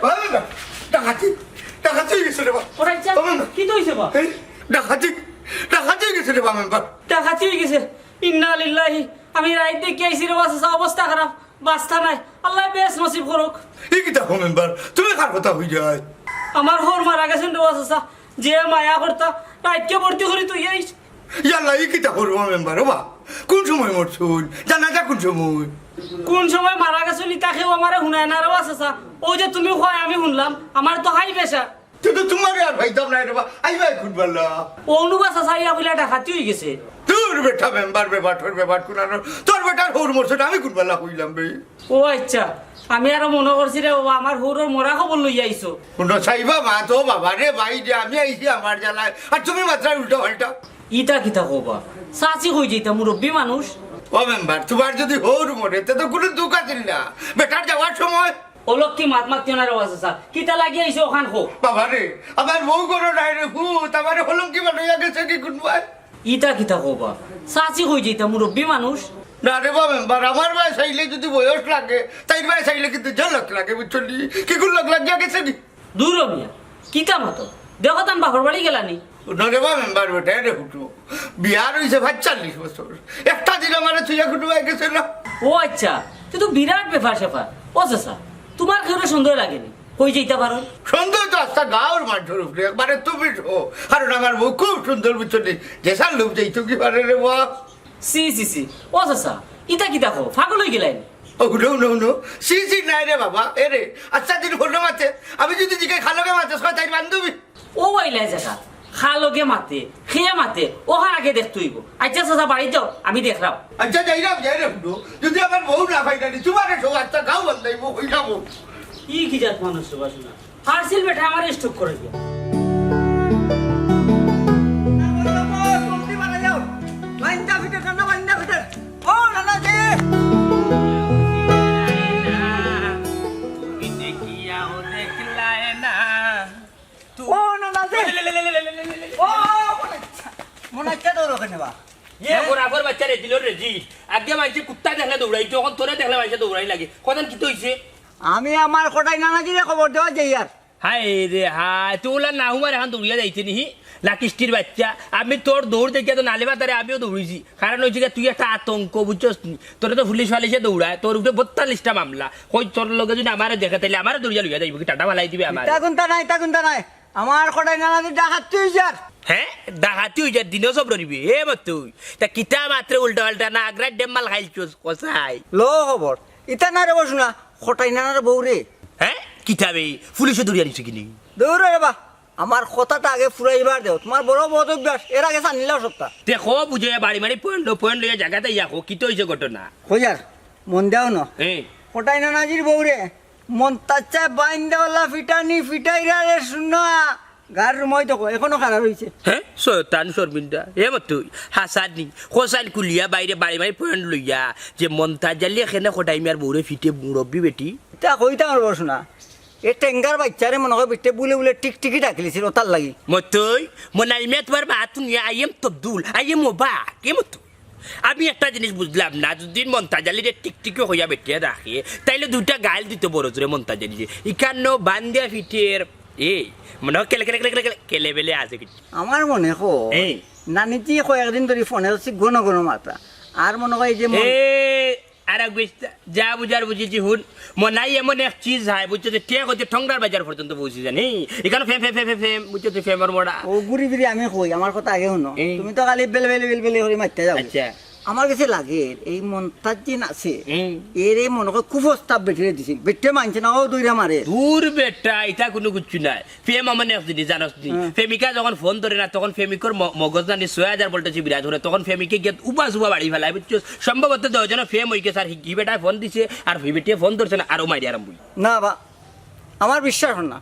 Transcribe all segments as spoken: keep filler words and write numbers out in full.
ও মেম্বার, ডাকাতি, ডাকাতি অই গেছে রে বা। ওরা ইচ্ছা, ও মেম্বার। কিতা অইছে বা? এই, ডাকাতি, ডাকাতি অই গেছে রে বা মেম্বার। ডাকাতি অই গেছে। ইন্না লিল্লাহি। আমি রাইত দেখি আইছি রে বা চাচা, অবস্থা খারাপ, বাস্তা নাই। আল্লায় বেহেস্ত নসিব করউক। ই কিতা কও মেম্বার, তুমি কার কথা কইরায়? আমার হউর মারা গেছইন রে বা চাচা, যে মায়া করতা, রাইতকে ভর্তি করি থইয়া আইছি। ইয়াল্লা, ই কিতা কও মেম্বার, ও বা, কুন সময় মরছইন? জানাজা কুন সময়? কুন সময় মারা গেছইন, ইতা কেউ আমারে হুনায় না রে বা চাচা। অউ যে তুমি কওয়ায় আমি হুনলাম, আমার তো high pressure। তে তো তুমারে আর পাইতাম নায় রে বা, আইবায় কুন বালা? অউ নু বা চাচা, ইয়া কইলা ডাকাতি অই গেছে। দুর বেটা মেম্বার, বেবাটর বেবাট কুনানোর, তোর বেটার হউর মরছে, আমি কুন বালা কইলাম বে? ও আইচ্ছা, আমি আরো মনো করছি রে বাবা, আমার হউরর মরা খবর লইয়া আইছো। হুনো চাইবা মা তো বাবা রে ভাই যে আমি আইছি আমার জ্বালায়, আর তুমি মাতরায় উল্টা পাল্টা। ইতা কিতা কও বা? চাচি কই যাইতা, মুরব্বি মানুষ। ও মেম্বার, তুমার যুদি হউর মরে, তে তো কুনু দুখ আছিল না। বেটার যাওয়ার সময়। অলক্ষী মাত মাতিও না রে বা চাচা। কিতা লাগি আইছো অখান কও। বাবা রে, আমার বউ ঘরো নাই রে পুত, আমারে কলঙ্কি বানাইয়া গেছে গি কুনবায়। ইতা কিতা কও বা? চাচি কই যাইতা, মুরব্বি মানুষ। না রে বা মেম্বার, আমার বায় চাইলে যুদি বয়স লাগে, তাইর বায় চাইলে কিন্তু ঝলক লাগে, বুঝছো নি? কিগুর লগ লাগিয়া গেছে নি? দুর ও মিয়া, কিতা মাতো? দেখো তান বাপর বাড়ি গেলা নি। না রে বা মেম্বার বেটা, এরে হুনো। বিয়া অইছে পাঁচচল্লিশ বছর। একটা দিন আমারে থুইয়া কুনবায় গেছে না। ও আইচ্ছা, তে তো বিরাট ব্যাপার স্যাপার। ও চাচা, তুমার কেউরে সন্দেহ লাগে নি? কই যাইতা পারো? সন্দেহ তো আস্তা গাঁওর মানষর উপরে, একবারে তুমি সহ। কারণ আমার বউ খুব সুন্দর, বুঝছো নি? যেসার লোভ যাইতো কি পারে রে বা। ছি, ছি, ছি। ও চাচা, ইতা কিতা কও? পাগল অই গেলায় নি? ও, হুনো, হুনো, হুনো। ছি, ছি, নায় রে বাবা। এরে, আস্তা দিন ফোনো মাতে। আমি যুদি জিগাই, "কার লগে মাতস?" কয়, "তাইর বান্ধবী।" ও আইলায় জাগা। কার লগে মাতে, কে মাতে, অখান আগে দেখতে অইবো। আইচ্ছা চাচা, বাড়িত যাও, আমি দেখরাম। আইচ্ছা, যাইরাম, যাইরাম, হুনো। যুদি আমার বউ না পাইরায় নি, তুমারে সহ আস্তা গাঁও বদলাইমু, কইরাম। ই কি জাত মানুষ রে বা শুনা? ফার্সিল বেটা আমারে stroke করাই দিয়া। বান্দা ফিটের, ঠান্ডা বান্দা ফিটের। ও নানা জি। তুমি দেখিয়াও দেখলায় না। ও নানা জি। ও মনে ইচ্ছা, মনে ইচ্ছা দৌড় ওখানে বা। এ বরাবর বাচ্চা রে দিল রে জি। আগে মাইনষে কুত্তা দেখলে দৌড়াইতো, অখন তোরে দেখলে মাইনষে দৌড়াই লাগে। কতদিন কিতা অইছে? আমি আমার কটাই নানাজিরে খবর দেওয়া যাই আর। হায় রে হায়, তুই ওলা না হুমার এখন দৌড়িয়া যাইতে নিহি, লাকিষ্টির বাচ্চা। আমি তোর দৌড় দেখিয়া তো নালে বাতারে আমিও দৌড়িছি। কারণ অইছে গিয়া তুই একটা আতঙ্ক, বুঝছস নি? তোরে তো পুলিশ ফালিশে দৌড়ায়, তোর উপরে বত্তাল্লিশটা মামলা। কই তোর লগে যুদি আমারে দেখে, তাইলে আমারে দৌড়িয়া লইয়া যাইবো কি, টাটা ফালাই দিবে আমারে। ইতা কুন্তা নাই, ইতা কুন্তা নাই। আমার কটাই নানাজি ডাকাতি অইছে আর। হে? ডাকাতি অইছে আর দিনও সব রইবে? এ মতই। তা কিতা মাত্র উল্টা পাল্টা না, আগ্রার ডেম মাল খাইলছস, কসাই। লো খবর। ইতা না রে বা শুনা, কটাই নানার বউ রে। হে? কিতা বে? পুলিশে ধরিয়া নিছে কিনি? দৌড় রে বা। আমার কথাটা আগে ফুরাইবার দেও। তুমার বড় বদ অভ্যাস, এর আগে জানিলাও সবটা। তে কও বুঝে, বাড়ি মারি point লো, point লইয়া জাগাত আইয়া কও, কিতা অইছে ঘটনা? কই আর, মন দেও না। এ। কটাই নানাজির বউ রে, মন্তাজ চায় বাইন্দা ওলা ফিটানি ফিটাইরা রে শুনা। গার রুমাই তো কয়, এখনো খাড়া রইছে। হে? শয়তান শর্মিন্দা, এ মতই, হাসানি, খোসাইন কুলিয়া বাইরে বাড়ি মারি point লইয়া, যে মন্তাজ আলী এখানে কটাই মিয়ার বউরে ফিটে মুরব্বি বেটি। ইতা কইতাম আর বস না। এ টেঙ্গার বাইচ্চারে মনে কয় বেটে বুলে বুলে টিকটিকি ডাকলিছিল, তার লাগি। মতই, মনাই মিয়া তুমার মাত হুনিয়া, I am তবদুল, I am অবাক, এ মতই। আমি একটা জিনিস বুঝলাম না, যুদি মন্তাজ আলীরে টিকটিকি কইয়া বেটিয়ে রাখে, তাইলে দুইটা গাইল দিত বড় জোরে মন্তাজ আলীরে। ইকানো বান্দিয়া ফিটের, এই, মনে হয় কেলে, কেলে, কেলে, কেলে, কেলে, কেলে বেলে আছে কিছু। আমার মনে হয়, এই। নানিজি কয়েকদিন ধরি ফোনে হচ্ছে ঘন ঘন মাতা। আর মনে হয় এই যে মন- এ, আর এক বিশ যা বুঝার বুঝেছি, হুন। মনাই এমন এক চিজ হয়, বুঝছো, যে টেক হইতে ঠংরার বাজার পর্যন্ত পৌঁছে জানি। এখানে ফেম, ফেম, ফেম, ফেম, ফেম, বুঝছো, তুই ফেমর মোড়া। ও ঘুরি ফিরি আমি কই, আমার কথা আগে হুনো। এই। তুমি তো খালি বেল বেল বেল বেল করে মারতে যাও। আচ্ছা। আমার কাছে লাগে, এই মন্তাজ যে আছে, হুম। এরে মনে হয় কুপ্রস্তাব বেটিরে দিছিল। বেটে মানছে না, ও দৌড়া মারে। দূর বেটা, এটা কোনো কিচ্ছু নাই। প্রেম এমন এক জিনিস, জানোস নি? হ্যাঁ। প্রেমিকা যখন ফোন ধরে না, তখন প্রেমিকর ম-, মগজ নানি ছয় হাজার ভোল্টেজে বিরাজ করে, তখন প্রেমিকে গিয়ে উবা জুবা বাড়ি ফেলায়, বুঝছো? সম্ভবত দুইজনে প্রেম হইকে স্যার, হি-, হি বেটায় ফোন দিছে, আর হি বেটিয়ে ফোন ধরছে না, আরো মারি আরম্ভ। না বা, আমার বিশ্বাস হয় না।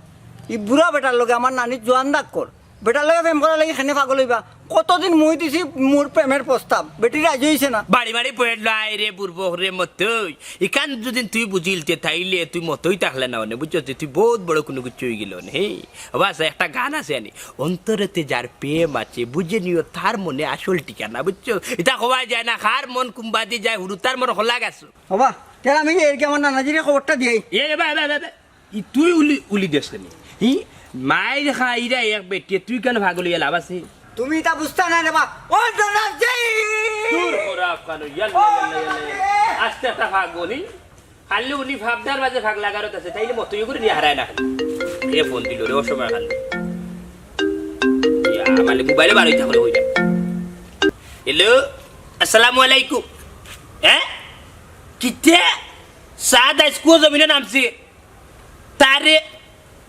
ই বুড়া বেটার লগে আমার নানি জোয়ান দাগ কর। বেটার লগে প্রেম করার লাগি কেনে পাগল হইবা? কতদিন মুই দিছি মোর প্রেমের প্রস্তাব, বেটি রাজি হইছে না। বাড়ি বাড়ি পয়েন্ট লাই রে বুড়বক রে মতই। ইখান যদি তুই বুঝিলতে তাইলে তুই মতই থাকলে না অনে, বুঝছস? তুই বহুত বড় কোনো কিছু হয়ে গেল অনে। হে, বাবা, একটা গান আছে আনি, "অন্তরেতে যার প্রেম আছে, বুঝে নিও তার মনে আসল ঠিকানা", বুঝছো? এটা কওয়া যায় না, কার মন কুম্বাদি যায়, হুরু তার মন খোলা গেছে। বাবা, তাহলে আমি এর কি আমার নানাজিরে খবরটা দিয়াই? এ, এ, বা, বা, বা, বা। ই তুই উলি, উলি দেস কেনে? হি? মাইর খাইরা এক বেটিয়ে, তুই কেনে পাগল অইয়া লাভ আছে? তুমি ইতা বুঝতা না রে বা। ও নানাজি! দূর হ রে আফগান, ইয়াল্লা, ইয়াল্লা, ইয়াল্লা। আস্তে একটা পাগল, হি? খালি উনি ভাবনার মাঝে ভাগ লাগারত আছে, তাইলে মতো ইয়ে করে নিয়া হারায় না খালি। এ ফোন দিল রে, অসময় খালি। ইয়া, মানে মোবাইলে বারোইতা করে হইলে। হ্যালো, আসসালামু আলাইকুম। হ্যাঁ? কিতে? চাঁদ আইজকু জমিনো নামছে। তারে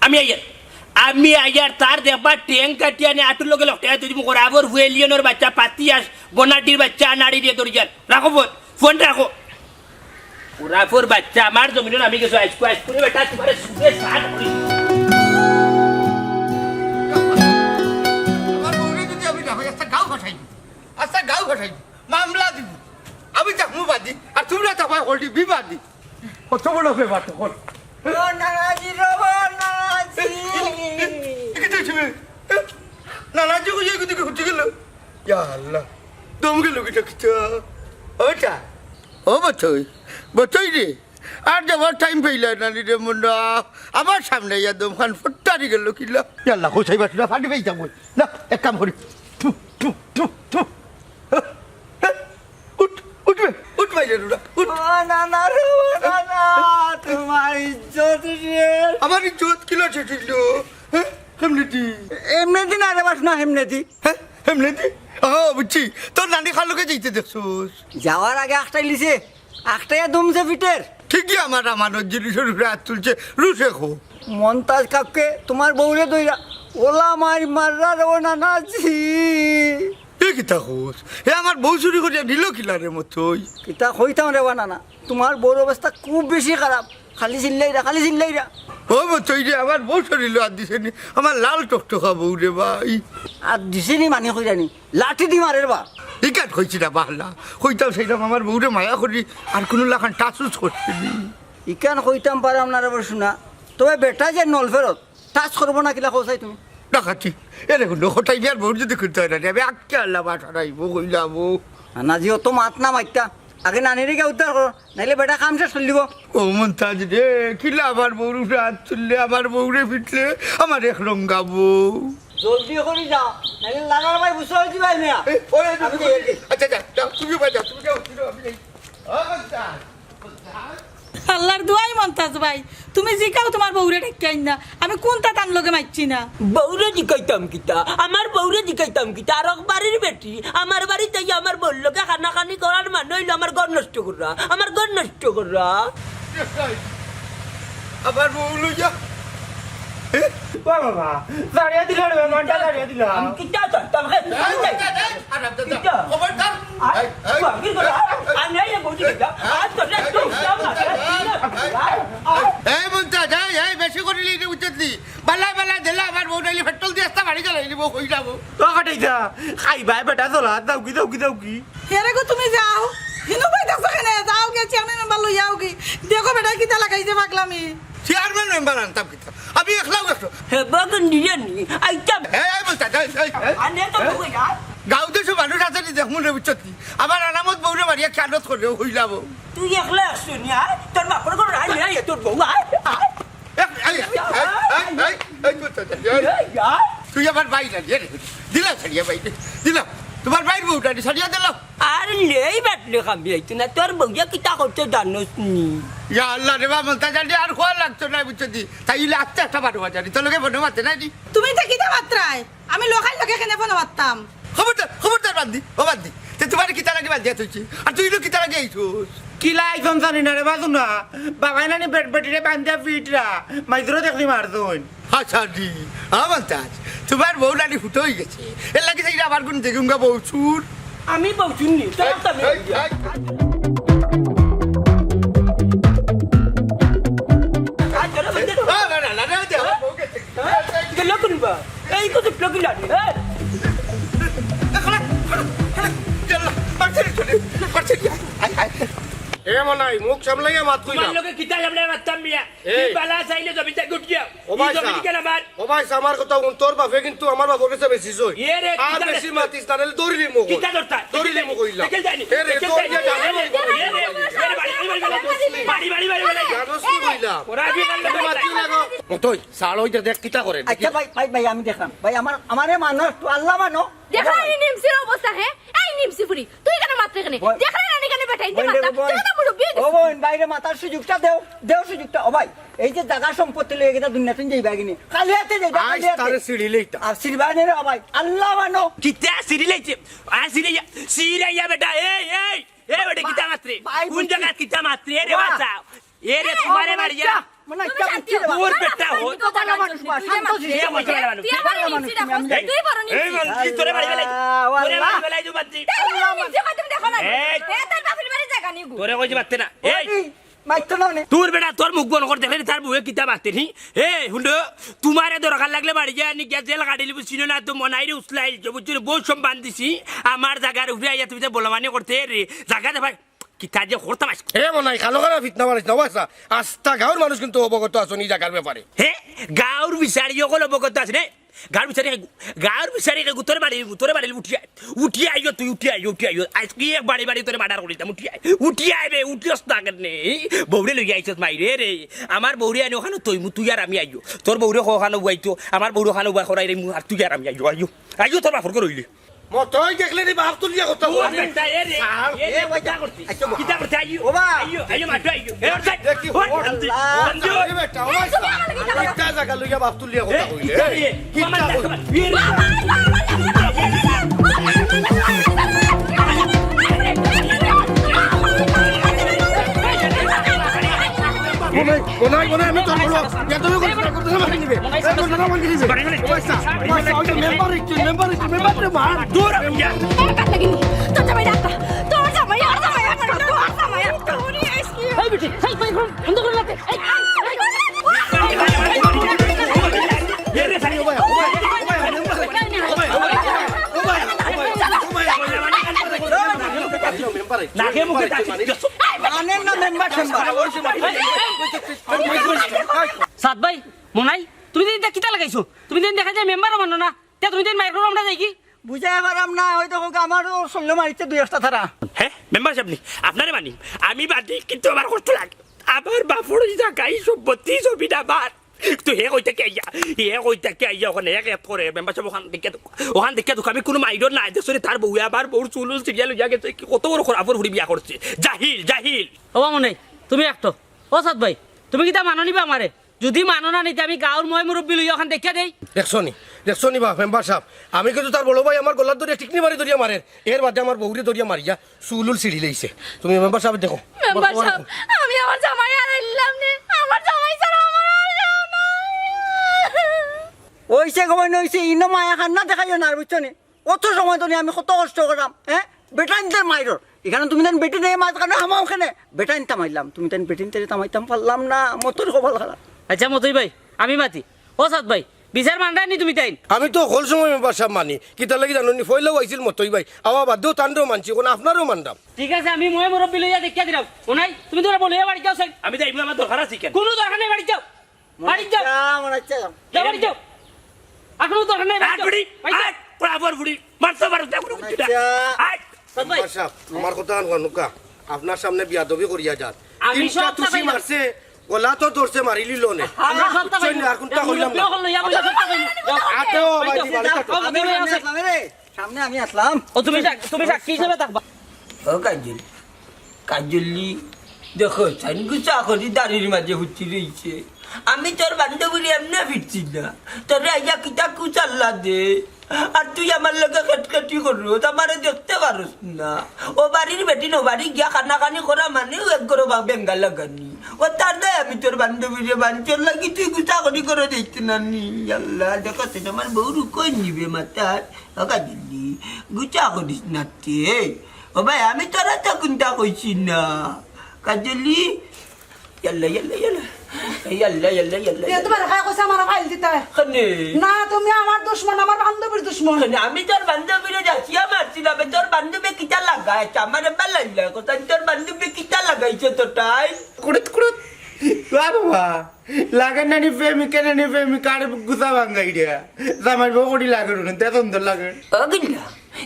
আমি আইয়ার। আমি আইয়ার, তার দেখবা ঠেং কাটিয়া নে আটুর লগে লটকাইয়া তুই মুখর আবর হুয়েলিয়নর বাচ্চা, পাতি আস, বনাটির বাচ্চা, নাড়ি দিয়ে দৌড়ি যান। রাখো ফোন, ফোন রাখো। ওরা ফোর বাচ্চা, আমার জমিনো নামি গেছো, আইজকু, আইজকু রে বেটা, তোমারে সুদে সাত করি। আমার বউরে যদি আমি না হয়, আস্তা গাঁও ফাটাই দিব, আস্তা গাঁও ফাটাই দিব, মামলা দিব। আমি থাকমু বাদী, আর তোমরা থাকবা হলটি বিবাদী। কত বড় ব্যাপার তখন। ও নানাজি রে, ও নানাজি। এ কি তুই ছিবি? নানাজি কইয়া এগুদিকে উঠে গেল। ইয়া আল্লাহ, দম গেল কিটা কিটা। ওটা, ও বতই, বতই রে। আর যাবার টাইম পাইলা না রে মুন্ডা। আমার সামনে ইয়া দম খান ফুটতারি গেল কিলা। ইয়া আল্লাহ, হোসাই বাসুরা ফাটি পাই যাবো। না, এক কাম করি। থু, থু, থু, থু। উঠ, উঠবে, উঠ ভাই রে, উঠ, উঠ। ও নানা রে, ও নানা, তোমার ইজ্জত শেষ। আমার ইজ্জত কিলা শেষ হইল? হ্যাঁ? হেমনেদি? এমনেদি না রে বাস না, হেমনেদি। হ্যাঁ? হেমনেদি? ও, বুঝছি। তোর নানি খালুকে যাইতে দেখছস? যাওয়ার আগে আখটাই লিছে, আখটাইয়া দমছে ফিটের। ঠিকই আমার আমানত জিনিসের উপরে হাত তুলছে, রুশে খো। মন্তাজ কাকে তোমার বউরে দইরা, ওলা মার মাররা রে ও নানাজি। এ কিতা কস? এ আমার বউ চুরি করিয়া নিল কিলা রে মতই? কিতা কইতাম রে বা নানা, তোমার বউর অবস্থা খুব বেশি খারাপ, খালি চিল্লাইরা, খালি চিল্লাইরা। ও মতই রে, আমার বউ শরীরও আর দিছে নি, আমার লাল টকটকা বউ রে ভাই। আর দিছে নি মানি কইরা নি, লাঠি দি মারের বা। ইকান কইছি না বাহলা, কইতাম সেইরকম আমার বউরে মায়া করি, আর কোনো লাখান টাচুস করছে নি। ইকান কইতাম পারাম না রে বা শোনা, তবে বেটা যে নল ফেরত, টাচ করবো না কিলা কও চাই তুমি? ডাকাতি। এরে হুনো, হঠাৎ বিয়ার বউর যদি করতে হয় না, আমি আক্কে আল্লাহ বাসা রাইবো, কইলাবো। নানাজি, অত মাত না মাইতা। আগে নানিরে গিয়া উদ্ধার করো, নাইলে বেটা কাম শেষ করি দিব। ও মন্তাজ রে, কিলা আবার বউর উপরে হাত তুললে, আবার বউরে পিটলে, আমার এক রঙ্গাবো। জলদি করি যাও, নাইলে লাগার ভাই বুঝতে হয়েছি ভাই মিয়া। এই, ওই, ওই, আমি ওই, যাই। আচ্ছা, যা, যাও, তুমি ভাই যাও, তুমি যাও, তুমি যাও, আমি যাই। ও মন্তাজ। আল্লাহর দোয়াই মন্তাজ ভাই, তুমি জিকাও তোমার বউরে ডাকিয়া আইন না, আমি কোনটা তার লগে মাইচ্ছি না। বউরে জিকাইতাম কিতা? আমার বউরে জিকাইতাম কিতা? আর এক বাড়ির বেটি, আমার বাড়িত আইয়া আমার বউর লগে কানাকানি করার মানে হইলো আমার ঘর নষ্ট কররা, আমার ঘর নষ্ট কররা। আবার বউ লইয়া। এ? ও বাবা, ছাড়িয়া দিল রে, মনটা ছাড়িয়া দিল। আমি কিতা করতাম? হে, এই, এই, এই, আরে, আরে, আরে, কিতা? খবরদার। আয়, এই, এই, বাকির করে, এই, এই, আমি এই বউটি এই, কিতা? এই, আজ তো এই, একদম এই, উঠলাম না। এই, এই, এই, এই, এই, এই, মন্তাজ, এই, এই, বেশি করিলি রে, উচিত নি। বালা, বালা, দিলা আমার বউ নাইলে পেট্রোল দিয়া আস্তা বাড়ি জ্বালাই নিব, কই যাবো? তো কাটাই যা, খাইবায় বেটা, চলা, দাও কি, দাও কি, দাও কি? হেরে গো, তুমি যাও। হিনু ভাই দেখছো কেনে? যাও গিয়া চেয়ারম্যান মেম্বার লইয়া আও গি। দেখো বেটা কিতা লাগাইছে পাগলামি। চেয়ারম্যান মেম্বার আনতাম কিতা? আমি একলাও একশো। হে বাগান নিয়ে নি, আইতাম। এই, এই বলতা, এই, এই, এই। আনে তো বউ যাও। গাঁও দেশো মানুষ আছে নি দেখমু রে, বুঝছত নি? আবার আনামত বউরে মারিয়া খেয়ালত করে, হইলা বউ। তুই একলা একশো নি, আয়। তোর বাপর ঘর আয়, আয়, তোর বউ আয়, আয়। এই, এই, এই, এই, এই, এই, এই, তুই তো জানি, এই। এই, আয়। তুই আমার ভাই না, রে। দিলাম ছাড়িয়া ভাই, দিলাম। তোমার ভাইর বউটা রে, ছাড়িয়া দিলাম। আর লেই বাটলে খাবি আইতো না, তোর বউয়ে কিতা করতো জানোস নি? ইয়া আল্লাহ রে বাবা, মন্তাজ আলী আর খোয়া লাগতো না, বুঝছো দি? তাই ইলে আস্তে একটা বারো বাজারি, তোর লগে ফোনে মাতে নাই নি? তুমি তো কিতা মাতরায়? আমি লোকাল লগে কেনে ফোনে মাততাম? খবরদার, খবরদার বাদ দি, ও বাদ দি। তে তোমার কিতা লাগে বাদ দিয়া থইছি? আর তুই লো কিতা লাগে আইছস? কিলা আইছন জানি না রে বাজু না। বাবাই নানি বেট বেটিরে বান্ধিয়া ফিটরা, মাইজুরও দেখলি মারছইন। হাসানি, আমার দাস, তোমার বউ নানি ফুটো হয়ে গেছে। এর লাগি চাইলে আবার কোন দেখুন গা বউ চুর। আমি বউ চুর নি, তোর তো আমি এই, এই, এই। আর তোরা বলতে এই, না, না, না, না, না, আমার বউ গেছে। হ্যাঁ? গেল কোন বা? এই কত লগি লাগে, হ্যাঁ? এ, খালা, খালা, খালা, ইয়াল্লা, মারছে রে, চলে, মারছে রে, আয়, আয়, আয়। এ মনাই, মুখ সামলাইয়া মাত কই না। তোমার লগে কিতা সামলাইয়া মাততাম মিয়া? এই। কি বালা চাইলে জমিতে গুটিয়া? ও ভাই ই জমিন সাব, কেন আমার? ও ভাই সাব, আমার কথা হুন, তোর বাপে কিন্তু আমার বাপর গেছে বেশি জয়। এ রে, আর কিতা বেশি রে? মাতিস না, নাইলে দৌড়ি লিমু কই। কিতা দরকার? দৌড়ি লিমু কইলাম। দেখে যায়নি। এ রে, দেখে দৌড়ি যায়নি। যা, এ রে, এ রে, এ রে, বাড়ি, বাড়ি, বাড়ি, বাড়ি। বাড়ি, বাড়ি, বাড়ি, বাড়ি। জানোস কি কইলাম? ওরা আগে তুই মাতিও না গো। মতই, সাল ওই যে দেখ কিতা করে। আচ্ছা ভাই, ভাই, ভাই, আমি দেখলাম। ভাই, আমার, আমারে মানো একটু, আল্লাহ মানো। দেখা এই নিমসির অবস্থা, হ্যাঁ? এই নিমসি ফুরি, তুই কেন মাতরে কেনে? বই-, দেখলে না কেন বেটা, ইনতে বই-, মাতলা। বই-, তুই তো মুরব্বি হয়ে ও গেছিস। বোন, বাইরে মাতার সুযোগটা দেও, দেও সুযোগটা। ও ভাই, এই যে জাগা সম্পত্তি লইয়া গেটা দুনিয়া তুই যাইবা কিনি? খালি হাতে যাইবা, আজ খালি হাতে। তারে সিঁড়ি লইতা। আর সিঁড়ি বানে রে ভাই, আল্লাহ মানো। কিতা সিঁড়ি লইছে? আ, সিঁড়ি ইয়া, সিঁড়ি ইয়া বেটা, এই, এই, এই বেটা, কিতা মাতরে? ভাই, কোন বুঝছি। জায়গা কিতা মাতরে? এ রে বাবা। বাচ্চা, এ রে, এই, তোমারে বাড়ি যা। মানে তুমি একটা শান্তি হও। ওর বেটা হো। তুই তো জাগা মানুষ, তুই শান্ত মানুষ। এ, ওই জাগা মানুষ। তুই আমার এই, নিচে রাখো। এই, তুই বড় এই নিচে। মানুষ, এই, তোরে বাড়ি বেলাই। আল্লাহ, তোরে আল্লাহ। বাড়ি বেলাই, তুই বাদ দে। তাই বলে নিচে কইতে দেখো না। এই। এ, তার বাপের বাড়ি জাগা নিগু। তোরে কইছি বাদ দে না। এই। ওই, মারতো না নে। তোর বেটা, তোর মুখ বন্ধ কর, দেখলে তার বউয়ে কিতা মাতরে, হি? এ, হুনো, তোমারে দরকার লাগলে বাড়ি যা, নি গিয়া জেল কাটিলিবো, চিনো না তো, মনাইরে উসলাইল, যে বুঝছো, বউ সম্মান দিছি, আমার জাগার উপরে আইয়া তুমি যে বলমানি করতে, রে, জাগা দে ভাই। কিতা যে করতাম আইজ। এ মনাই, খালো খালো ফিতনা বানাইস না, ও আচ্ছা। আস্তা গাঁওর মানুষ কিন্তু অবগত আছইন ই জাগার ব্যাপারে। হে, গাঁওর বিচারি অকল অবগত আছইন, হে? গাঁওর বিচারি, গাঁওর বিচারি, তোরে বাড়ি, তোরে বাড়ি উঠি আয়। উঠি আইও তুই, উঠি আইও, উঠি আইও। আইজ কি এক বাড়ি বাড়ি তোরে murder করিতাম, উঠি আয়। উঠি আয় বে, উঠিস না কেনে? বউরে লইয়া আইছস মাইরে রে। আমার বউরে আনি ওখানো থইমু, তুই আর আমি আইও। তোর বউরে ক ওখানো বওয়াইতো, আমার বউরে ওখানো বওয়াই করাই রে, মু আর তুই আর আমি আইও, আইও। আইও তোর বাপর ঘর অইলে। মতই দেখলে রে বাপ তুলিয়া কথা ও বলে। বেটা, এ রে, সার। এ রে, এ কিতা করতে? আচ্ছা, কিতা করতে? আইও, ও বা। আইও, আইও, মাঠে আইও। এ, ওর সাইড, দেখি, ওর ওর সাইড। আল্লাহ। বন্ধু। আরে বেটা, ও ভাই সাব। কিতা জাগা লইয়া বাপ তুলিয়া কথা কইলে? এ, এ, কিতা আমার কইলে? এ রে। মনাই, মনাই, মনাই, আমি তোর বড়। ইয়া তুমি করতে না, মারি নিবে। এ, করতে না, মারি নিবে। ও ভাই সাব, ও ভাই সাব, ওই যে মেম্বার একজন, মেম্বার একজন, মেম্বার রে মার। দূর, ইয়া। এ, কাট লাগিনি। তোর জামাই রাখতা। তোর জামাই, আর জামাই, আর জামাই, তোর জামাই, আর তোর এই কি? এই বেটি, এই, এই, বন্ধ করে রাখে। এই, এই, এই। নাকে মুখে তাকিয়ে দিছো। মানের না মেম্বার টেম্বার। সাদ ভাই, মনাই, তুমি দিন কিতা লাগাইছো? তুমি দিন দেখা যায় মেম্বারও মানো না। তে তুমি দিন মাইক্রো আমরা যাই কি? বুঝাই পারাম না, ওই দেখো আমারও শরীরে মারিছে দুই একটা তারা। হে, মেম্বার সাব নি, আপনারে মানি। আমি বাদে কিন্তু আমার কষ্ট লাগে। আমার বাপর ওই জাগা, ই সম্পত্তি, জমিন আমার। তো হে কই থাকি আইয়া, হে কই থাকি আইয়া ওখানে এক এক করে মেম্বার সাব ওখান দেখিয়া দুখ, ওখান দেখিয়া দুখ। আমি কুনু মাইরর না, দেখছো নি তার বউয়ে আমার বউর চুল উল ছিড়িয়া লইয়া গেছে, কি কত বড় খরাপর ফুড়ি বিয়া করছে। জাহিল, জাহিল। ও মামু নাই, তুমি একটু। ও সাদ ভাই, তুমি কিতা মানো নি বা আমারে? যুদি মানো না নি তে আমি গাঁওর ময় মুরব্বি লইয়া ওখান দেখিয়া দেই। দেখছো নি, দেখছো নি বা মেম্বার সাব, আমি কিন্তু তার বড় ভাই আমার গলাত ধরিয়া টিকনি মারি ধরিয়া মারের, এর বাদে আমার বউরে ধরিয়া মারিয়া চুল উল ছিড়ি লইছে। তুমি মেম্বার সাব দেখো। মেম্বার সাব, আমি আমার জামাই আর আইলাম নে, আমার জামাই ছাড়া আমার আর কেউ নাই। ওইছে গো বইন, ওইছে, ইনো মায়া কান্না দেখাইও না আর, বুঝছো নি? অত সময় তো নি আমি কত কষ্ট করলাম, হ্যাঁ? বেটাইনতে মাইরর। এখানে তুমি তান বেটিনরে মাঝখানো হামাও কেনে? বেটাইনতা মাইরলাম, তুমি তান বেটিনতে থামাইতাম পারলাম না, মতর কপাল খারাপ। আচ্ছা মতই ভাই, আমি মাতি। ও সাদ ভাই, বিচার মানরায় নি তুমি তাইন? আমি তো হকল সময় মেম্বার সাব মানি, কিতার লাগি জানো নি? পয়লাও আইছিল মতই ভাই, আবার বাদেও তানরেও মানছি, অখন আপনারেও মানরাম। ঠিক আছে, আমি ময় মুরব্বি লইয়া দেখিয়া দিরাম। ও নাই, তুমি তোরা বলিয়া বাড়ি যাও সাইড। আমি যাইমু, আমার দরকার আছে কেন? কুনু দরকার নাই, বাড়ি যাও। বাড়ি যাও। মনে হচ্ছে, মনে হচ্ছে। যাও, বাড়ি যাও। আর কোনো দরকার নাই, বাড়ি আর যাও। ফুড়ি, বাড়ি যাও। আর খরাপর ফুড়ি, মারতে পারো না, কোনো কিছু না। আচ্ছা। আর মেম্বার সাব, আমার কথা আন হুনুক্কা। আপনার সামনে বিয়াদবি করিয়া যার। আমি তিনটা সব তুষি মারছে, গলা তো ধরছে, মারিলিলো নে। আমরা সব বুঝছেন না, আর কোনটা কইলাম না। লইয়া বলে সব কথা কইলাম। যাও। আটেও, বাড়ি যাও। বাড়ি যাও। যাও, আমি সামনে আছি। সামনে আমি আসলাম। ও, তুমি সাক-, তুমি সাক্ষী হিসেবে থাকবা। ও কাজল, কাজলি, দেখো, চাইন গুছা করি দাড়ির মাঝে হুতি রইছে। আমি তোর বান্ধবীরে এমনে ফিরছি না। তোরে আইয়া কিতা কুচাল্লা দে। আর তুই আমার লগে খেটখেটি করস, আমারে দেখতে পারস না। ও বাড়ির বেটিন ও বাড়ি গিয়া কানাকানি করা মানেও এক গরো বা বেঙ্গা লাগানি। ও তার দায় আমি তোর বান্ধবীরে বান্ধি, তোর লাগি তুই গুছা করি করে দিতে না নি। আল্লাহ, দেখো, সে আমার বউ রুকই নিবে মাথায়। ও কাজলি, গুছা করিস না তে। ও ভাই, আমি তোরে তো কুন্তা কইছি না। কাজলি, ইয়াল্লা, ইয়াল্লা, ইয়াল্লা। ইয়াল্লা, ইয়াল্লা, ইয়াল্লা, এ ইয়াল্লা। তোমার ভাই কইছে আমার ফাইল দিতে। কেনে? না, তুমি আমার দুশমন, আমার বান্ধবীর দুশমন। কেনে? আমি তোর বান্ধবীরে যাচিয়া মারছিলাম, তোর বান্ধবী কিতা লাগাইছে? আমার এবার লাগলা কথা, তোর বান্ধবী কিতা লাগাইছে তোর তাই? কুড়ুত, কুড়ুত। বাহ বাবা, লাগের নানি প্রেমিকা, নানি প্রেমিকার গুছা ভাঙ্গাই রে। জামাইর বউ করি লাগের উনি, তে সুন্দর লাগের। ও গিল্লা,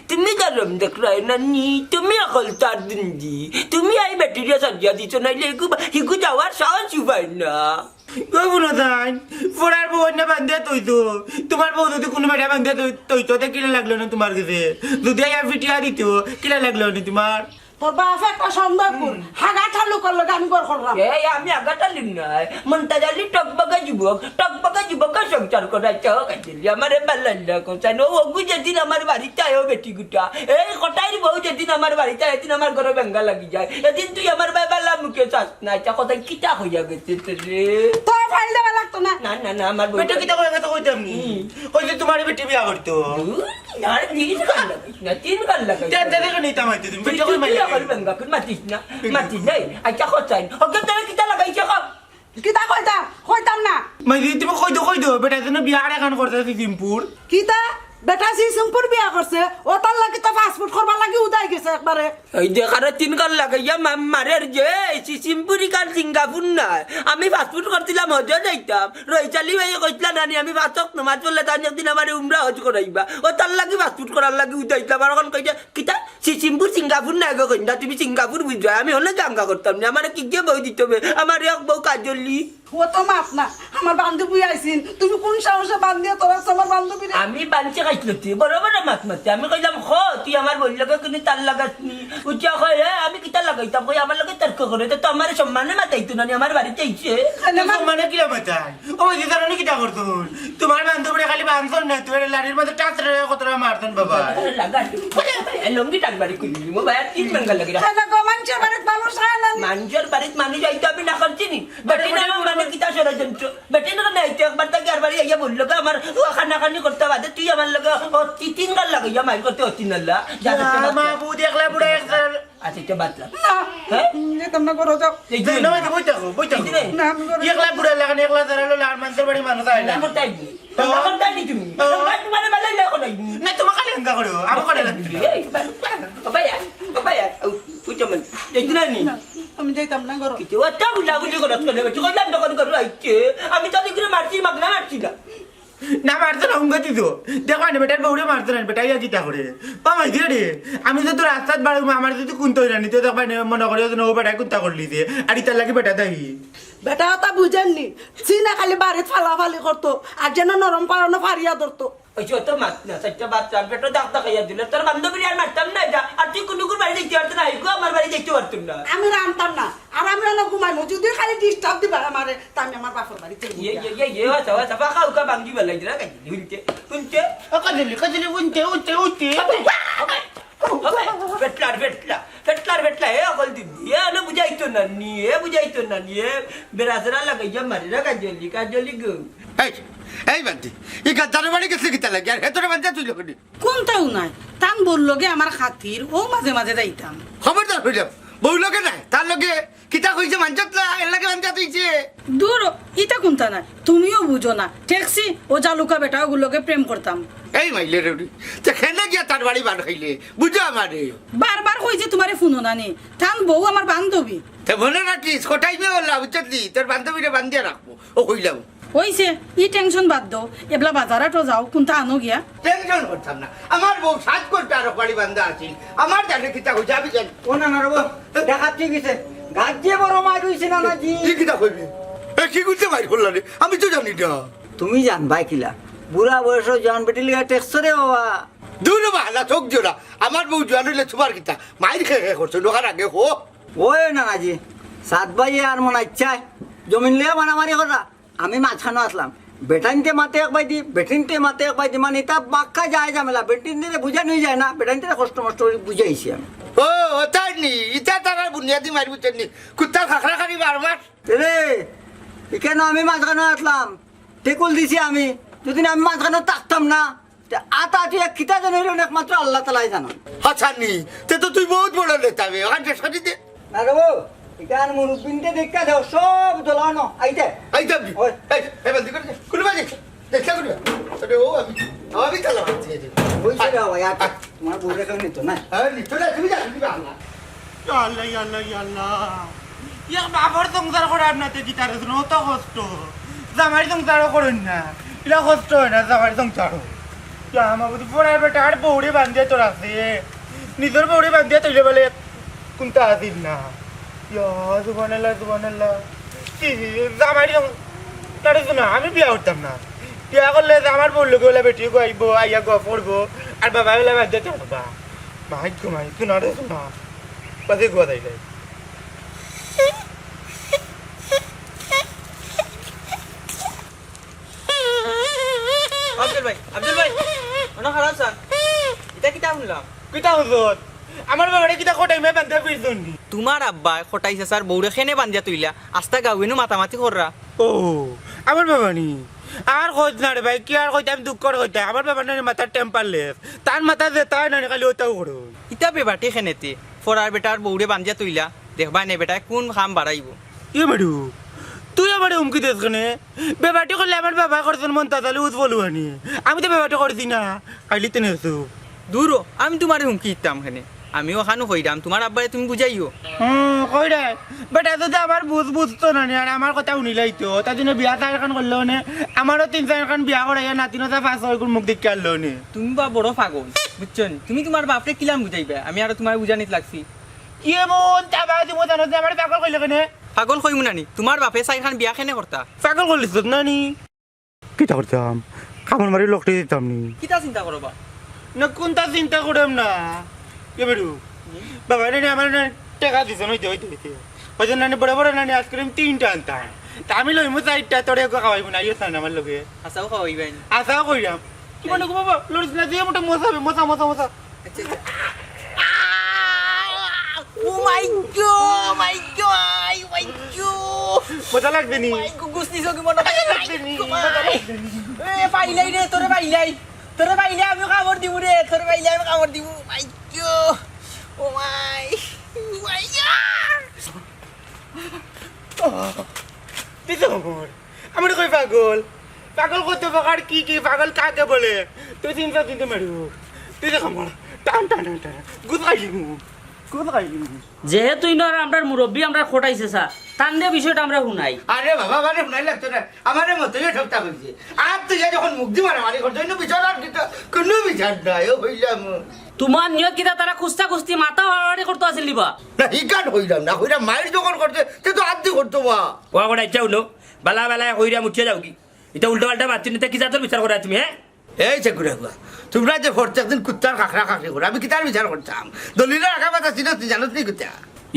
তুমি গরম দেখরায় নানি, তুমি অকল তার দিনদি। তুমি আই বেটিরে সাজিয়া দিছো, নাইলে হিগু, হিগু যাওয়ার সাহস উপায় না। ও বুনো তাই, ফোড়ার বউ অন্য বান্ধিয়া তৈতো। তোমার বউ যদি কোনো বেটা বান্ধিয়া তৈ-, তৈতো, তে কিলা লাগলো না তোমার কাছে? যদি আইয়া ফিটিয়া দিত, কিলা লাগলো না তোমার? তোর বাপ একটা সন্দেহ কর, হাগা ঠালু করলো, আমি গড় করলাম। এই, আমি হাগা ঠালু নায়, মন্তাজ আলী টকবগা যুবক, টকবগা যুবকের সংসার করাইতে হোক, আসলে আমারে বাল্লাল্লা কোথায়? ও ওগু যেদিন আমার বাড়িতে আয়, ও বেটি গুটা, এই কটাইর বউ যেদিন আমার বাড়িতে আয়, এদিন আমার ঘরে বেঙ্গা লাগি যায়। এদিন তুই আমার বায় বালা মুখে চাস না, এটা কথা কিতা হইয়া গেছে রে? তোর ফাইল দেওয়া লাগতো না। না, না, না, আমার বউ বেটা কিতা কইয়া গেছে কইতাম নি? হুম। কইছে তোমার বেটি বিয়া করতো। হুম। না, তিন কান লাগাইস না, তিন কান লাগাইস না। তে, তে, দেখো, নিতাম আইতে তুমি। তুই, বেটা তুই, কই তুই মাইয়া আমার গেল? বেঙ্গা, তুই মাতিস না, মাতিস না। এই, আচ্ছা, খোঁচাইন। ওকে, তাহলে কিতা লাগাইছে, কও? কিতা কইতাম? কইতাম না। মাই, তুমি কই দো, কই দো, বেটা যেন বিয়া আর এখন করছে সিসিমপুর। কিতা? বেটা সিসিমপুর বিয়া করছে, ও তার লাগি তো পাসপোর্ট করবার লাগি উদাই গেছে একবারে। এই দেখ, আরে তিন কান লাগাইয়া মা-, মারের যে, এই সিসিমপুরি কান সিঙ্গাপুর নায়। আমি পাসপোর্ট করছিলাম, হজে যাইতাম। রইচালি ভাই কইছিলা নানি, আমি পাঁচ ওয়াক্ত নামাজ পড়লে তান একদিন আমারে উমরা হজ করাইবা। ও তার লাগি পাসপোর্ট করার লাগি উদাইতাম। আর এখন কইছে, কিতা? সিসিমপুর সিঙ্গাপুর নায় গো কইন্দা, তুমি সিঙ্গাপুর বুঝো। আমি হলে জাঙ্গা করতাম না। আমারে কি গিয়ে বউ দিতে হবে? আমার এক বউ কাজলি। ও তো মাত না, আমার বান্ধবী আইছিন। তুমি কোন সাহসে বান্ধিয়া তোরা আমার বান্ধবীরে? আমি বানচে খাইছিল তুই, বড় বড় মাত মাতে। আমি কইলাম, "হ, তুই আমার বললে কিন্তু তার লাগাস নি।" উঠিয়া কয়, "এ, আমি কিতা লাগাইতাম?" কই, "আমার লগে তর্ক করে, তো, তো আমার সম্মানে মাতাইতো না নি, আমার বাড়িতে আইছে।" আরে তো মা- সম্মানে কিলা মাতাই? ও, ওই যে কারণে কিতা করতো? তোমার বান্ধবীরে খালি বান্ধন না, তুই লাড়ির মধ্যে টাচ রে কতটা মারতন বাবা। লাগা, এ, লুঙ্গি টাক বাড়ি খুলি, মো ভাই, আর তিন বেঙ্গা লাগে। কেন গো, মানুষের বাড়িত মানুষ আয় না? মানুষের বাড়িত মানুষ আইতো আমি না করছি নি। বেটি না, মানে কিতা ষড়যন্ত্র? বেটি না, না, আইতে একবার তাকে আর বাড়ি আইয়া বললো গো, আমার ও কানাকানি করতে বাদে তুই আমার লগে ও তি-, তিন গাল লাগাইয়া মাইর করতে অতি নাল্লা। যা, যা, যা, যা। মাবুদ, একলা বুড়া এক জাল। আচ্ছা, এটা বাতলা। না, হ্যাঁ? উম, যেতাম না, ঘরো যাও। এই যে না, না, বই থাকো, বই থাকো। এই যে না। না, আমি ঘরো একলা যাও। বুড়া লাগানি, একলা জাল হলো, আর মানুষের বাড়ি মানুষ আয় না। না, করতে আইবি। হ্যাঁ। না, করতে আইবি তুমি। হ্যাঁ। না, তোমার বেলায় না, এখন আইবি। না, তোমার খালি এঙ্গা করো, আমার করে লাগবে না। এই, বাবা, বাবা, বাবা, ও, তুই কেমন? এই যে না, নি। না, আমি যাইতাম না, ঘরো। কিছু অত বুলাবুলি করো, চলে গেছে। কইলাম, দোকান করো, আইছে। আমি তো দেখি মারছি, মাগনা মারছি না। না, মারতো না, হুঙ্গা দিত। দেখো না, বেটার বউরে মারতো না, বেটা ইয়া কিতা করে। ও মাই রে, আমি তো তোর রাস্তাত বাড়ি, আমার যদি কুন্তা হইরা নিত, দেখবা নে, মনে করি যেন ও বেটায় কুন্তা করলি যে, আর ইতার লাগি বেটা দায়ী। বেটা ওটা বুঝেননি, সিনা খালি বাড়িত ফালাফালি করতো, আর যেন নরম পাড়ানো ফারিয়া ধরতো। ওই যে অত মাত না, চারটা বাচ্চা, আর বেটা দাঁত দেখাইয়া দিলে, তোর বান্ধবীরে আর মারতাম না এটা, আর তুই কুনুকুর বাড়ি দেখতে পারতো না, এইগো আমার বাড়ি দেখতে পারতো না। আমি রানতাম না, আর আমি অনেক ঘুমাইমু, যদি খালি ডিস্টার্ব দিবা আমারে। তা আমি আমার বাপর বাড়ি চলে ইয়ে, যাই। ইয়ে, ইয়ে, ইয়ে, হতা, হতা, বাঁকা উকা বাঙ্গি বেলাই দিলা, কাইলি, হুনতে, হুনতে। ও কাজলি, কাজলি, হুনতে, হুনতে, হুনতে। ওবে, ওবে, ওবে, ফেটলার, ফেটলা, ফেটলার, ফেটলা, এ অকল দিন, এ আলো বুঝাইতো না নি, এ বুঝাইতো না নি, এ বেড়াছেড়া লাগাইয়া মারিরা কাজলি, কাজলি গো। এই, এই বান্টি, ই গাদ্দার বাড়ি গেছে কিতা লাগি? আর হেতরে বান্টি তুই লোক নি। কোনটাও নাই, তান বউর লগে আমার খাতির, ও মাঝে মাঝে যাইতাম। খবরদার হইলাম, বউ লগে নাই, তার লগে কিতা কইছে মানছত না, এর লগে মানছত হইছে। দূর, ইতা কোনটা নাই, তুমিও বুঝো না। ঠেকছি, ও জালুকা বেটা ওগুর লগে প্রেম করতাম। এই মাইলে রেডি, তে খেলে গিয়া তার বাড়ি বান খাইলে, বুঝো আমারে। বারবার কইছে তোমারে ফোনো না নি, তান বউ আমার বান্ধবী। তে মনে রাখিস, কোটাই মে ওলা, বুঝছত নি? তোর বান্ধবীরে বান্ধিয়া রাখবো, ও কইলাম। ওইছে, ই টেনশন বাদ দেও, এবলা বাজার আটো যাও, কোনটা আনো গিয়া। টেনশন করতাম না, আমার বউ সাত ঘন্টা আরো বাড়ি বান্ধা আছিল, আমার জানে কিতা কইছে, আমি জানি। ও না, না রে বউ, দেখা ঠিক আছে, গাছ যে বড় মার রইছে না, না জি। ই কিতা কইবে? এ কি করতে মাইর করলা রে? আমি তো জানি না। তুমি জানবায় কিলা? বুড়া বয়স জোয়ান বেটি লিয়া টেকছো রে বাবা। দূর বাবা, হালা চোখ জোড়া, আমার বউ জোয়ান হইলে তোমার কিতা? মাইর খেয়ে খেয়ে করছো, লোকার আগে হো। ওই না, না জি, সাত ভাই আর মনে ইচ্ছায় জমিন লিয়া মারামারি করা। আমি মাঝখানো আসলাম। বেটাইনতে মাতে এক বাইদি, বেটিনতে মাতে এক বাইদি, মানে, ইতা বাক্কা যায় ঝামেলা। বেটিনতে বুঝানি যায় না, বেটাইনতে কষ্ট মষ্ট করি বুঝাইছি আমি। ও, ও তাই নি, ইতা তারা বুনিয়াদি মারি বুঝছেন নি। কুত্তা খাখরা খালি বারবার। রে, এখানে আমি মাঝখানো আসলাম, টেকুল দিছি আমি। যদি না আমি মাঝখানো থাকতাম না, তে আতা আতি এক কিতা জানি হইল না, একমাত্র আল্লাহ তালাই জানো। আচ্ছা নি, তে তো তুই বহুত বড় নেতা বে, ওখান শেষ করে দে। না রে বউ, এখান মুরব্বিনতে দেখা দেও, সব দোলানো, আইতে। আইতে আমি। ওই। এই, এই বান্দি করে দে। কুলু বাজি, দেখলা কুলু। আরে ও আমি, আমি তালা মারছি এই যে। ওই যে রে বাবা, ইয়ার, আয়। তোমার বউরে কেউ নিত না। আরে নিত না, তুমি যা, তুমি যা, আল্লাহ। ইয়া আল্লাহ, ইয়া আল্লাহ, ইয়া আল্লাহ। ইয়া বাপর সংসার করার না তে কিতা রে, অত কষ্ট। জামাইর সংসারও করইন না, ইলা কষ্ট অয় না জামাইর সংসারও। ইয়া আমার বুঝি পড়ার বেটা আর বউরে বান্ধিয়া তোর আছে, নিজর বউরে বান্ধিয়া তইলে বলে কুন্তা আছিল না। ইয়া সুবহানাল্লাহ, সুবহানাল্লাহ। কি জামাইর সং-, তারে শোনা, আমি বিয়া করতাম না। বিয়া করলে যে আমার বউর লগে ওলা বেটি গো আইবো, আইয়া গফ করবো, আর বাবা ওলা বাদ দিতে পারবা। মাইক গো মাইক, শোনা রে শোনা। বাজে গো দাইলে। আব্দুল ভাই, আব্দুল ভাই, অনো খারাপ স্যার। ইটা কিতা শুনলাম? কিতা হুজুর? আমার বাবারে কিতা কটাই মে বান্ধা ফিরছুন নি? তোমার আব্বায় কটাই চাচার বউরে কেনে বান্ধিয়া তুইলা, আস্তা গাউয়েনু মাতামাতি কররা। ও, আমার বাবা নি? আর কইত না রে ভাই, কি আর কইতাম, দুঃখর কইতাম। আমার বাবা নানি মাথার temperless। তার মাথা যে তাই নানি খালি ওটাও করো। ইতা বেবাটি কেনেতে, ফরার বেটার বউরে বান্ধিয়া তুইলা, দেখবায় নে বেটায় কোন কাম বাড়াইবো। ইয়ে মেডু, তুই আমারে হুমকি দেস কেনে? বেবাটি করলে আমার বাবা করছন মন তাজালে উজ বলুয়ানি। আমি তো বেবাটি করছি না, খাইলি তো নেসু। দূর ও, আমি তোমারে হুমকি দিতাম কেনে? আমি অখানউ কইরাম, তোমার আব্বারে তুমি বুঝাইও। হুম, কইরায়। বেটা যদি আমার বুঝ বুঝতো না নি, আর আমার কথা হুনিলাইতো, তার জন্য বিয়া চাইরখান করলো নে, আমারও তিন চাইরখান বিয়া করাইয়া নাতিন অতা পাঁচ ছয় গুণ মুখ দেখিয়া আনলো নে। তুমি বা বড় পাগল, বুঝছো নি? তুমি তোমার বাপরে কিলান বুঝাইবা? আমি আরো তোমারে বুঝানিত লাগছি। কি এমন চাবা তুমি জানো যে আমারে পাগল কইলে কেনে? পাগল কইমু না নি, তোমার বাপে চাইরখান বিয়া কেনে করতা? পাগল করলিস তো নানি। কিতা করতাম? কামড় মারি লকটি দিতাম নি। কিতা চিন্তা করো বা? না, কোনটা চিন্তা করতাম না। এ বেরু, বাবা নানি আমার নানি টেকা দিছে, হইতে, হইতে, হইতে। হয়তো নানি বড় বড় নানি আইসক্রিম তিনটা আনতাম। তা আমি লইমু চাইরটা, তোরে এগু খাওয়াইবো না, আইস না আমার লগে। আশাও খাওয়াইবায় নি। আশাও কইরাম। কি মানে গো বাবা, লড়িস না, যে মোটা মশা হবে, মশা, মশা, মশা। আচ্ছা, আচ্ছা। Oh my God, my God, my God। মজা লাগবে নি? My God, গুস নিছো কি মনে হয়? মজা লাগবে নি? My God। মজা লাগবে নি? এ, পাইলাই রে, তোরে পাইলাই। তোরে পাইলাই, আমি কামড় দিমু রে, তোরে পাইলাই, আমি কামড় দিমু। My God। Oh my। Oh my God। দিতে কামড়। আমার কই পাগল? পাগল কত প্রকার কি কি পাগল কাকে বলে? তুই চিন্তা চিন্তা মারু। তুই দেখ আমার টান টান টান টান। গুদ খাইলি মু। গুদ খাইলি মু। যেহেতু ইনো আর আমরার মুরব্বি, আমরার কটাই চাচা, তানরে বিষয়টা আমরা হুনাই। আরে বাবা, আমারে হুনাই লাগতো না। আমারে মতই ঠকতা কইছে। আর তুই যা যখন মুখ দি মারামারি করতো, ইনো বিচার আর কিতা, কোনো বিচার নাই, ও কইলাম। তোমার নিয়ত কিতা তারা কুস্তা কুস্তি মাথা হাড়াহাড়ি করতো আছিল নিবা? না, ই কান কইলাম না, কইলাম মাইর যখন করতে, তে তো আদি করতো বা। ও কটাই চাও লো, বালা বালা কইরা মুঠিয়া যাও কি? ইতা উল্টা পাল্টা মাতছইন, ইতা কি জাতর বিচার করায় তুমি, হে? এই যে গুড়া গুয়া, তুমরা যে প্রত্যেক দিন কুত্তার খাখরা খাখরি করো, আমি কিতার বিচার করতাম? দলিলর আগামাত আছি না, তুই জানোস নি কুত্তা?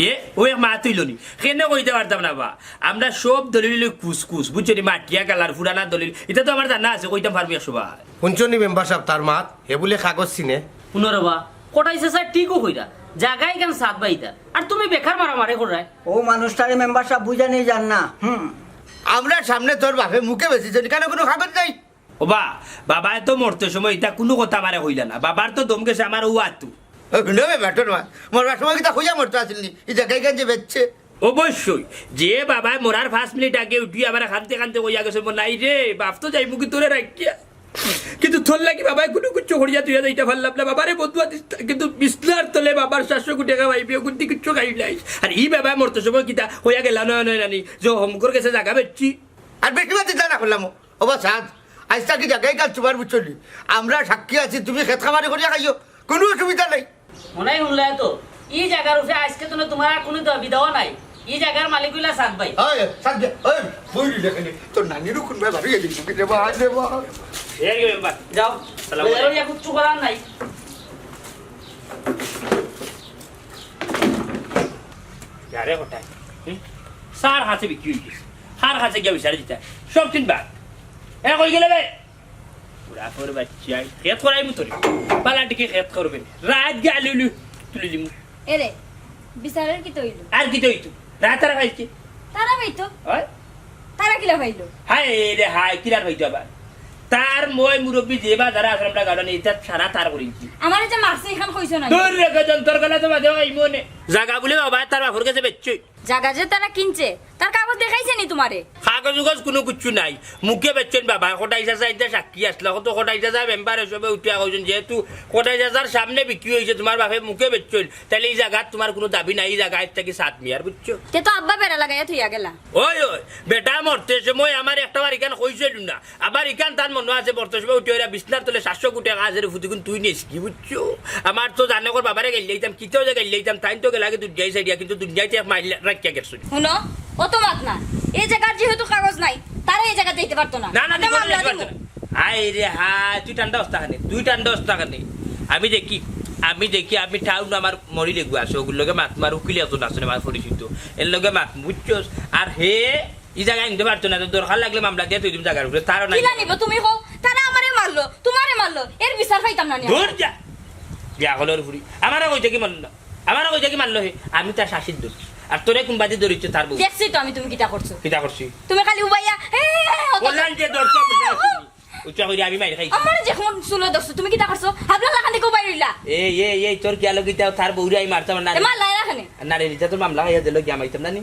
এ, ও এক মাত অইলো নি? কেনে কইতে পারতাম না বা? আমরা সব দলিল অইলো কুস কুস, বুঝছো নি? মাটিয়া কালার, পুরানা দলিল, ইতা তো আমার জানা আছে, কইতাম পারমু একশো বার। হুনছো নি মেম্বার সাব তার মাত? হে বুলে কাগজ চিনে। হুনো রে বা, কটাই চাচায় ঠিকউ কইরা, জাগা ইখান সাত বাইতার, আর তুমি বেকার মারামারি কররায়। ও মানুষটারে মেম্বার সাব বুঝানি যার না, হুম। আমরা সামনে তোর বাপে মুখে বেশি জানি, কেন কোনো কাগজ নাই? ও বা, বাবায় তো মরতে সময় ইতা কুনু কথা আমারে কইলা না। বাবার তো দম গেছে আমার ও আতু। ও, হুনো বে, বেটো নয়। মরবার সময় কিতা কইয়া মরতে আছিল নি? ই জাগা ইখান যে বেচছে। অবশ্যই, যে বাবায় মরার পাঁচ মিনিট আগে উঠি আমারে কানতে কানতে কইয়া গেছে, "মো নাই রে, বাপ তো যাইমু কি তোরে রাখিয়া।" কিন্তু তোর লাগি বাবায় কুনু কিচ্ছু করিয়া তুই যাইতা পারলাম না। বাবারে বদুয়া দিস না, কিন্তু বিছনার তলে বাবার সাতশো কোটি টাকা পাইবি, ও কিন্তু কিচ্ছু খাই নাই। আর ই বাবায় মরতে সময় কিতা কইয়া গেলা, নয় নয় নানি, যে হমকর গেছে জাগা বেচছি। আর বেশি মাতিস না করলাম। ও বা সাদ, আইজ থাকি জাগা ইখান তুমার বুঝছো নি? আমরা সাক্ষী আছি, তুমি খেত খামারি করিয়া খাইও, কুনু অসুবিধা নাই। মনে হয় হুনলায় তো, ই জাগার উপরে আইজকে তো তুমার আর কুনু দাবি দাওয়া নাই। ই জাগার মালিক অইলা সাদ ভাই। ওই, সাদ ভাই, ওই, বইরি দেখে নি, তোর নানিরও কুনবায় বাড়ি গেলি, রে বা, আয় রে বা। এই গো মেম্বার। যাও। সালাম আলাইকুম। ইয়া কিচ্ছু করার নাই। ইয়ারে কটাই। হুম? সার কাছে বিক্রি অই গেছে। সার কাছে গিয়া বিচারে দিতা। সব চিন বাদ। এরা কই গেলে বে? বুড়া করে বাচ্চা। খেত করাইমু তোরে। পালা টিকে খেত করবে। রাত গিয়া আলু উলু তুলি দিমু। এরে, বিচারের কিতা অইলো? আর কিতা অইতো? রাত তারা পাইছে। তারা পাইতো? ওই? তারা কিলা পাইলো? হায় রে হায়, কিলার পাইতো আবার? তার মই মুরব্বি যে বা যারা আসলে আমরা গাউডা নেই, ইতা সারা তার করিছি। আমারে যে মারছে, ইখান কইছো না। তোর রেখে জন, তোর গলা তো বাজে, ওই মনে। জাগা বুলে বাবায় তার বাপর গেছে বেচছইন। জাগা যে তারা কিনছে, তার কাগজ দেখাইছে নি তুমারে? কাগজ উগজ কুনু কিচ্ছু নাই। মুখে বেচছইন বাবায়, কটাই চাচা ইতা সাক্ষী আছলা, কত কটাই চাচা মেম্বার হিসাবে উঠিয়া কইছইন, যেহেতু কটাই চাচার সামনে বিক্রি অইছে, তুমার বাপে মুখে বেচছইন, তাইলে ই জাগাত তুমার কুনু দাবি নাই, ই জাগা আইজ থাকি সাদ মিয়ার, বুঝছো? তে তো আব্বা বেড়া লাগাইয়া থইয়া গেলা। ওই, ওই, বেটা মরতে সময় আমার একটা বার ইখান কইছিল না, আবার ইখান তার মনো আছে, মরতে সময় উঠি ওরা বিছনার তলে সাতশো কোটি টাকা আছে রে, ফুতিকুন তুই নিস কি, বুঝছো? আমার তো জানে কর বাবারে গাইল দিতাম, কিতাও যে গাইল দিতাম, তাইন তো গেলাগি দুনিয়াই ছাড়িয়া, কিন্তু দুনিয়াইতে এক মাইল রাখিয়া গেছইন। হুনো, অত মাত না। এই জাগার যেহেতু কাগজ নাই, তারা এই জাগাত যাইতে পারতো না। না, না, আমরা মামলা দিমু। আয় রে হায়, তুই ঠান্ডা অবস্থা খানে, তুই ঠান্ডা অবস্থা খানে। আমি দেখি, আমি দেখি, আমি টাউন আমার মরি লেগু আছে, ওগুর লগে মাত মার, উকিল একজন আছে আমার পরিচিত, এর লগে মাত, বুঝছস? আর হে ই জাগা আনতে পারতো না, তো দরকার লাগলে মামলা দিয়া থই দিমু জাগার উপরে, তারও নাই। কিলা নিব তুমি কও? তারা আমারে মারলো, তুমারে মারলো, এর বিচার পাইতাম না নি? ধুর যা, বিয়া হলোর ফুরি। আমারে কইতে কি মারলো? আমারে কইতে কি মারলো হে? আমি তার শাশির ধরছি। আর তোরে কুনবাদি ধরিছে তার বউ। দেখছি তো আমি তুমি কিতা করছো। কিতা করছি? তুমি খালি উবাইয়া, হে, হে, হে, অত বললাম যে ধরছে, বুঝলাম। উচ্চা করি আমি মাইর খাইছি। আমারে যে কোন চুলো ধরছো, তুমি কিতা করছো? হাবলা লাখান দিকে উবাই রইলা। এই, এই, এই, তোর কি আলো কিতা? তার বউরে আমি মারতাম না। এ মারলাই না কেনে? না রে, রিতা তোর মামলা খাইয়া দিল, গিয়া মাইতাম না নি?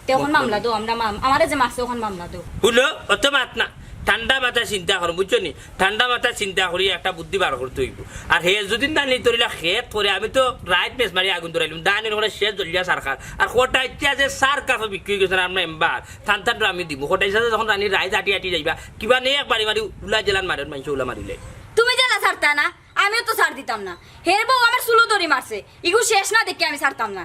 তে অখন মামলা দো, আমরা মাম-, আমারে যে মারছে অখন মামলা দো। হুনো, অত মাত না। ঠান্ডা মাথায় চিন্তা করো, বুঝছো নি? ঠান্ডা মাথায় চিন্তা করি একটা বুদ্ধি বার করতে অইবো। আর হে যদি না নি তোর ইলা খেত করে, আমি তো রাইত মেস মারি আগুন ধরাইলাম। দান এর করে শেষ জ্বলিয়া সারকার। আর কটাই ইচ্ছা আছে সার কাছে বিক্রি অই গেছে না, আমরা এম্বার। থান থান আমি দিমু। কটাই সাথে যখন রানী রাইত আটি আটি যাইবা, কিবা নেই এক বাড়ি মারি উলা জেলান মারেন, মানষে উলা মারিলে। তুমি জেলা ছাড়তা না? আমিও তো ছাড় দিতাম না। হের বউ আমার চুলো ধরি মারছে, ইগু শেষ না দেখি আমি ছাড়তাম না।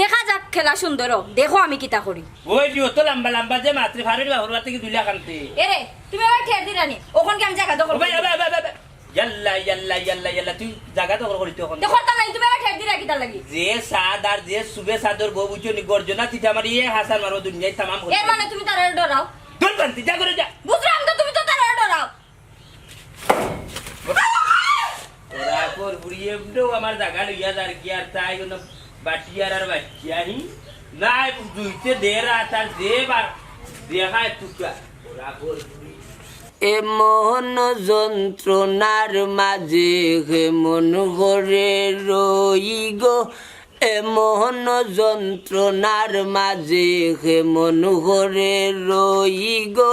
দেখা যাক খেলা সুন্দর, দেখো আমি কিতা করি। ওই যে অত লম্বা লম্বা যে মাতরে ফারুক বাবুর বাড়ি থেকে দুই লাখ আনতে। এরে, তুমি আমার ঠের দিরা নি, অখন কি আমি জাগা দখল ও ভাই, করি? ভাই, ভাই, ভাই, ভাই। ইয়াল্লা, ইয়াল্লা, ইয়াল্লা, ইয়াল্লা, তুই জাগা দখল করিতে অখন। দেখো তার নাই, তুমি আমার ঠের দিরা কিতার লাগি? যে সাদ আর যে সুবে সাদর বউ বুঝছো নি, গর্জনা তিতা মারি এ হাসান মারো দুনিয়ায় তামাম হচ্ছে। এর মানে তুমি তার ডরাও? দূর বান্তি, যা করে যা। বুঝলাম তো, তুমি তো তার ডরাও। ওরা কর বুড়ি এমনেও আমার জাগা লইয়া যার কি আর তাই কোনো বাটিয়ার আর বাচ্চা নি। না, দুইতে দে রাত আর দে বা দেখায় তুকা। ওরা কর বুড়ি। এমন যন্ত্রণার মাঝে কেমন করে রই গো, এমন যন্ত্রণার মাঝে কেমন করে রই গো,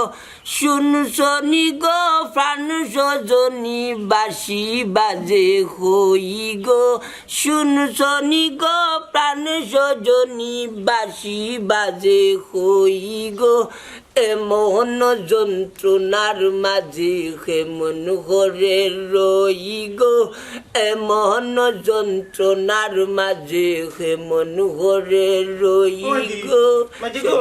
শুনছনি গো প্রাণ স্বজনী বাঁশি বাজে কই গো, শুনছনি গো প্রাণ স্বজনী বাঁশি বাজে কই গো, এমন যন্ত্রণার মাঝে কেমন করে রই গো, এমন যন্ত্রণার মাঝে কেমন করে রই ওই দি, গো। মাঝে গো,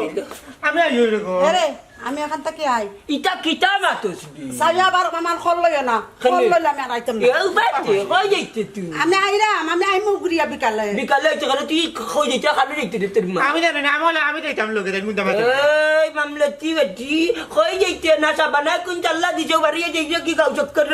আমি আই ওই রকম। আরে, আমি এখান থেকে আই। ইটা কিতা মাতস বি? সাইয়া আবার আমার খল লইও না। কেনে? খল লইলে আমি আর আইতাম না। এ, উবাইতে, কই যাইতে তুই? আমি আইরাম, আমি আইমু ঘুরিয়া বিকালে। বিকালে আইতে কেনে? তুই কই যাইতে? খালি যাইতে রে তোর মা। আমি জানি না, আমি হলে আমি যাইতাম লগে, তাই মুন্ডা মাথা। এই মামলতি বেটি, কই যাইতে না? সাবানা কোন চাল্লা দিছে, বাড়িয়ে যাইতে কি গাউ চক্কর?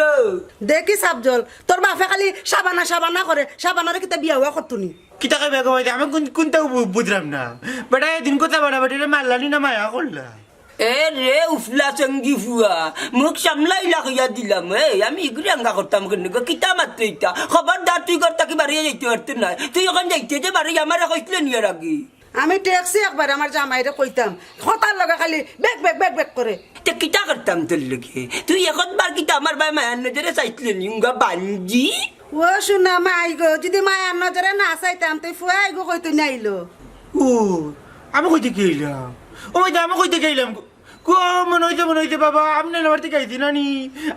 দেখি সাবজল, তোর বাপে খালি সাবানা, সাবানা করে, সাবানারে কিতা বিয়া হওয়া করতো নি? কিতা কইবে গো ভাই, আমি কোন, কোনটাও বু-, বুঝলাম না। বেটা, এদিন কথা বেটা, বেটা, রে মারলানি না মায়া করলা? এ রে, উফলা সঙ্গী ফুয়া, মুখ সামলাইলা কইয়া দিলাম। এ, আমি ইগুরে আঙ্গা করতাম কেনে গো? কিতা মাতরে ইতা? খবরদার, তুই ঘর থাকি বাড়িয়ে যাইতে পারতে না। তুই অখন যাইতে যে বাড়ি আমারে কইছলে নি এর আগে। আমি ঠেকছি একবার আমার জামাইরে কইতাম, কথার লগে খালি বেক বেক বেক বেক করে। তে কিতা করতাম তোর লগে? তুই একবার কিতা আমার বায় মায়ার নজরে চাইছলে নি, উঙ্গা বাঞ্জি? ও সোনা মাই গো, যদি মায়ার নজরে না চাইতাম, তুই ফুয়া আইগো কইতো নাইলো। ও, আমি কইতে গেলাম। ও, ওই যে আমি কইতে গেলাম। কো, মনে হইতে, মনে হইতে বাবা, আমি না বাড়িতে গাইছি না নি।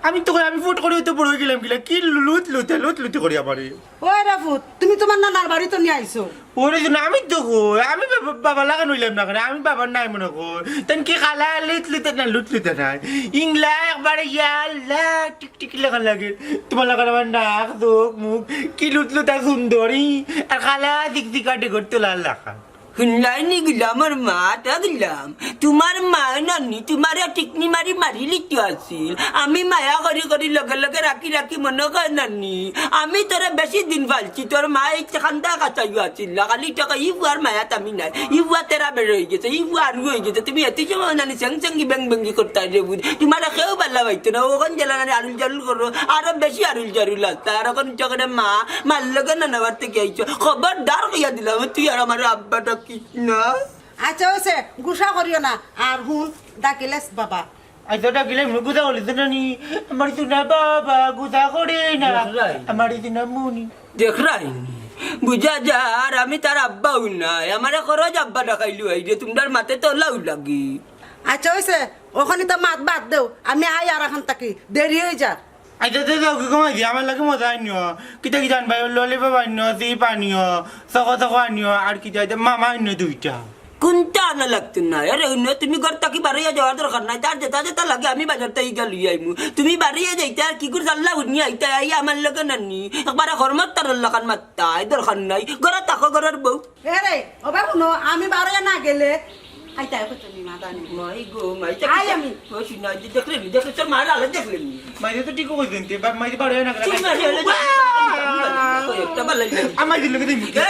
আমি তো কই, আমি ফুট করে হইতে বড় হয়ে গেলাম গিলা। কি লুত লুতে, লুত লুতে করি আমারে। ওই রে ফুত, তুমি তোমার নানার বাড়ি তো নিয়ে আইছো। ওরে জন, আমি তো কই, আমি বাবা, বাবা লাগান হইলাম না কেনে, আমি বাবার নাই মনে কই। তেন কি খালা লুত লুতে না, লুত লুতে নাই। ইংলা একবারে ইয়া আল্লাহ, টিকটিকি লাগান লাগে। তোমার লাগান আমার নাক, চোখ, মুখ, কি লুত লুতা সুন্দরী। আর খালা দিক দিক আটে করতে লাল লাগান। হুনলায়নি গুলামর মাত, ও গুলাম? তুমার মায় নানি তুমারে টিকনি মারি মারিলিতো আছিল। আমি মায়া করি করি লগে লগে রাখি রাখি মনো কয় নানি, আমি তোরে বেশি দিন পালছি, তোর মায় ইখানতা কাছাইও আছিল না, খালি তোকে ই ফুয়ার মায়াত আমি নাই। ই ফুয়া তেরা বের অইগেছে, ই ফুয়া আরু অইগেছে, তুমি এত সময় নানি সেং সেঙ্গি বেং বেঙ্গি করতায় রে বুঝ। তুমারে কেউ বালা পাইতো না, অখন যেলা নানি আরুল জারুল করো, আরো বেশি আরুল জারুল আসতা। আর অখন চকরে মা, মার লগে নানা বাড়ি থাকি আইছো, খবরদার কইয়া দিলাম, তুই আর আমার আব্বা ডাকিস না। আচ্ছা, অইছে, গুসা করিও না। আর হুন, ডাকিলেস বাবা। আইচ্ছা, ডাকিলে এমনে গুসা করিস না নি? আমার সোনা বাবা গুসা করে না। দেখরায়? আমার সোনা মনি। দেখরায়নি? বুঝা যার আমি তার আব্বাও নায়, আমারে খরচ আব্বা ডাকাইলু আই রে, তুমরার মাতে তো লাউ লাগি। আচ্ছা, অইছে, অখনি তো মাত বাদ দেও, আমি আই আর অখান থাকি, দেরি অই যার। আইচ্ছা, দে, দে, কি কমাই দি, আমার লাগি মজা আনিও। কিতা কিতা আনবায়, ললিপপ আনিও, চিপ আনিও, চকো চকো আনিও, আর কিতা, মামা আনিও দুইটা। কুনতা আনা লাগতো নায়। আরে হুনো, তুমি ঘর থাকি বারইয়া যাওয়ার দরকার নাই, তার যেতা যেতা লাগে আমি বাজার থাকি গিয়া লইয়া আইমু। তুমি বারইয়া যাইতায় আর কিগুর জাল্লা হুনিয়া আইতায়, আইয়া আমার লগে নানি একবারে হরমত তারর লাখান মাততায়, দরকার নাই। ঘরো থাকো, ঘরর বউ। এরে, ওবা হুনো, আমি বারইয়া না গেলে আইতায় কইতো নি মা জানি। মাই গো, মাই, আই আমি। ও শুনা, দেখলে নি, দেখলে তোর মার আলে দেখলে নি। মাইরে তো ঠিকও কইছইন তে, বা-, মাইরে বারইয়া না গেলে। চুপ না, চুপ না। একটা ভালা লাগে। আমার দিল লগে দিন। এ,